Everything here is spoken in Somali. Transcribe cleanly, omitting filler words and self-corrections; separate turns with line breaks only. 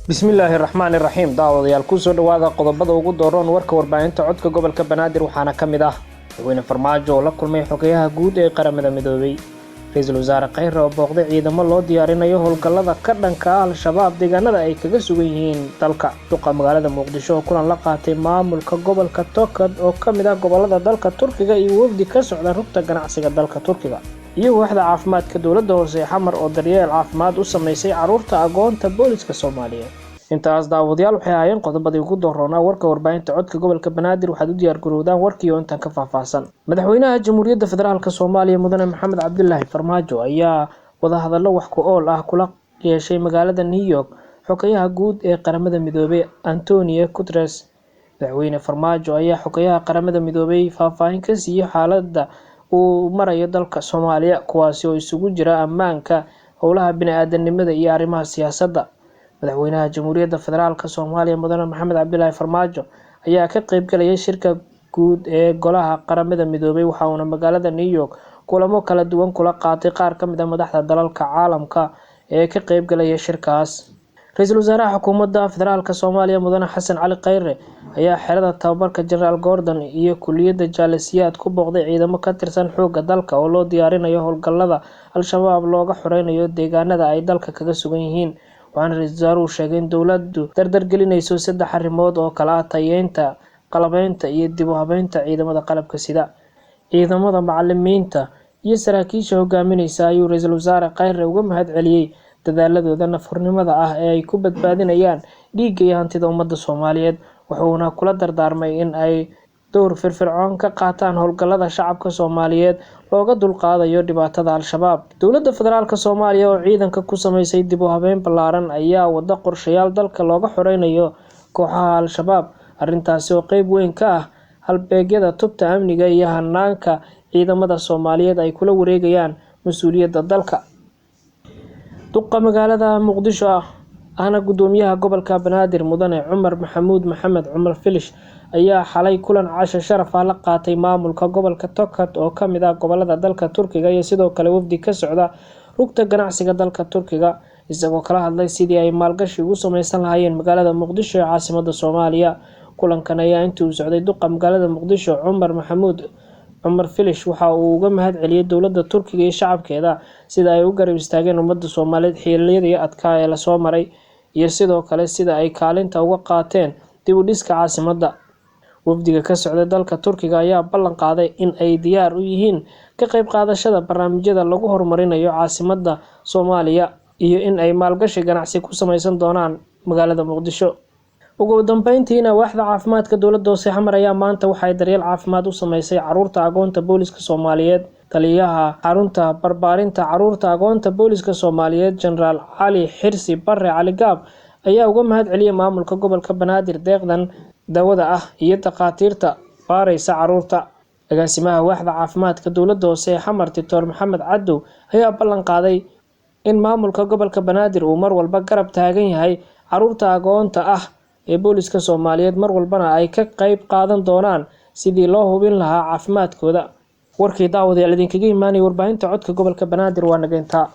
Bismillaahi raxmaani raxiim. Daawadayaal, kusoo dhawaada qodobada ugu dooroon warka warbaahinta Codka Gobolka Banaadir. Waxaana ka mid ah Madaxweyne Farmaajo oo la kulmay Xogayaha Guud ee Qaramada Midoobay, Ra-iisul Wasaare Kheyre oo booqday ciidamo loo diyaarinayo howlgallada ka dhanka ah Al-Shabaab deegaanada ay kaga sugan yihiin dalka, duqa magaalada Muqdisho oo kulan la qaatay maamulka gobolka Tokad oo ka mid ah gobolada dalka Turkiga iyo wafdi ka socda rugta ganacsiga dalka Turkiga, iyo waaxda caafimaadka dowladda hoose ee Xamar oo daryeel caafimaad u sameysay caruurta agoonta booliska Soomaaliyeed. Intaas, daawadayaal, waxay ahaayeen qodobadii ugu dooroonaa warka warbaahinta Codka Gobolka Banaadir. Waxaad u diyaar garowdaan warkii oo intaan ka faahfaahsan. Madaxweynaha Jamhuuriyadda Federaalk Soomaaliya, Mudane Maxamed Cabdilaahi Farmaajo, ayaa wadahadallo wax ku ool ah kula yeeshay magaalada New York Xogayaha Guud ee Qaramada Midoobay, Antonio Guterres. Madaxweyne Farmaajo ayaa Xogayaha Qaramada Midoobay faahfaahin ka siiyey xaaladda uu marayo dalka Soomaaliya, kuwaasi oo isugu jira ammaanka, howlaha bini-aadanimada iyo arrimaha siyaasadda. Madaxweynaha Jamhuuriyadda Federaalk Soomaaliya, Mudane Maxamed Cabdilaahi Farmaajo, ayaa ka qeybgalaya shirka guud ee Golaha Qaramada Midoobay, waxa uuna magaalada New York kulamo kala duwan kula qaatay qaar ka mid ah madaxda dalalka caalamka ee ka qeybgalaya shirkaas. Ra-iisul Wasaaraha Xukuumadda Federaalk Soomaaliya, Mudane Xasan Cali Kheyre, ayaa xerada tababarka Jenaraal Gordon iyo kuliyadda Jaalisiyaad ku booqday ciidamo ka tirsan xoogga dalka oo loo diyaarinayo howlgallada Al-Shabaab looga xoreynayo deegaanada ay dalka kaga sugan yihiin. Waxaana ra-iisul wasaaruhu sheegay in dowladdu dardargelinayso saddex arrimood oo kala ah tayeynta, qalabeynta iyo dib u habeynta ciidamada qalabka sida. Ciidamada, macalimiinta iyo saraakiisha hogaamineysa ayuu Ra-iisul Wasaare Kheyre uga mahad celiyey dadaaladooda nafhurnimada ah ee ay ku badbaadinayaan dhiigga iyo hantida ummadda Soomaaliyeed, wuxuuna kula dardaarmay in ay dowr firfircoon ka qaataan howlgallada shacabka Soomaaliyeed looga dulqaadayo dhibaatada Al-Shabaab. Dowladda Federaalk Soomaaliya oo ciidanka ku sameysay dib u habeyn ballaaran ayaa wada qorshayaal dalka looga xoreynayo kooxaha Al-Shabaab, arrintaasi oo qeyb weyn ka ah halbeegyada tubta amniga iyo hanaanka ciidamada Soomaaliyeed ay kula wareegayaan mas-uuliyadda dalka. Duqa magaalada Muqdisho ah ahna gudoomiyaha gobolka Banaadir, Mudane Cumar Maxamuud Maxamed Cumar Filish, ayaa xalay kulan casho sharaf ah la qaatay maamulka gobolka Tokat oo ka mid ah gobolada dalka Turkiga iyo sidoo kale wafdi ka socda rugta ganacsiga dalka Turkiga, isagoo kala hadlay sidii ay maalgashi ugu sameysan lahaayeen magaalada Muqdisho ee caasimada Soomaaliya. Kulankan ayaa intii uu socday, duqa magaalada Muqdisho Cumar Maxamuud Cumar Filish waxa uu uga mahad celiyey dowladda Turkiga iyo shacabkeeda sida ay u garab istaageen ummadda Soomaaliyeed xilliyadii adkaa ee lasoo maray iyo sidoo kale sida ay kaalinta uga qaateen dib u dhiska caasimadda. Wafdiga ka socda dalka Turkiga ayaa ballan qaaday in ay diyaar u yihiin ka qayb qaadashada barnaamijyada lagu horumarinayo caasimadda Soomaaliya iyo in ay maalgashi ganacsi ku sameysan doonaan magaalada Muqdisho. Ugu dambeyntiina, waaxda caafimaadka dowladda hoose Xamar ayaa maanta waxay daryeel caafimaad u sameysay caruurta agoonta booliska Soomaaliyeed. Taliyaha xarunta barbaarinta caruurta agoonta booliska Soomaaliyeed, Jenaraal Cali Xirsi Bare Cali Gaab, ayaa uga mahad celiyey maamulka gobolka Banaadir deeqdan dawada ah iyo dhakhaatiirta baareysa caruurta. Agaasimaha waaxda caafimaadka dowladda hoose ee Xamar, Doctor Maxamed Cadow, ayaa ballan qaaday in maamulka gobolka Banaadir uu mar walba garab taagan yahay caruurta agoonta ah ee booliska Soomaaliyeed, mar walbana ay ka qayb qaadan doonaan sidii loo hubin lahaa caafimaadkooda. Warkii, daawadayaal, idinkaga imaanaya warbaahinta Codka Gobolka Banaadir waa nageyntaa.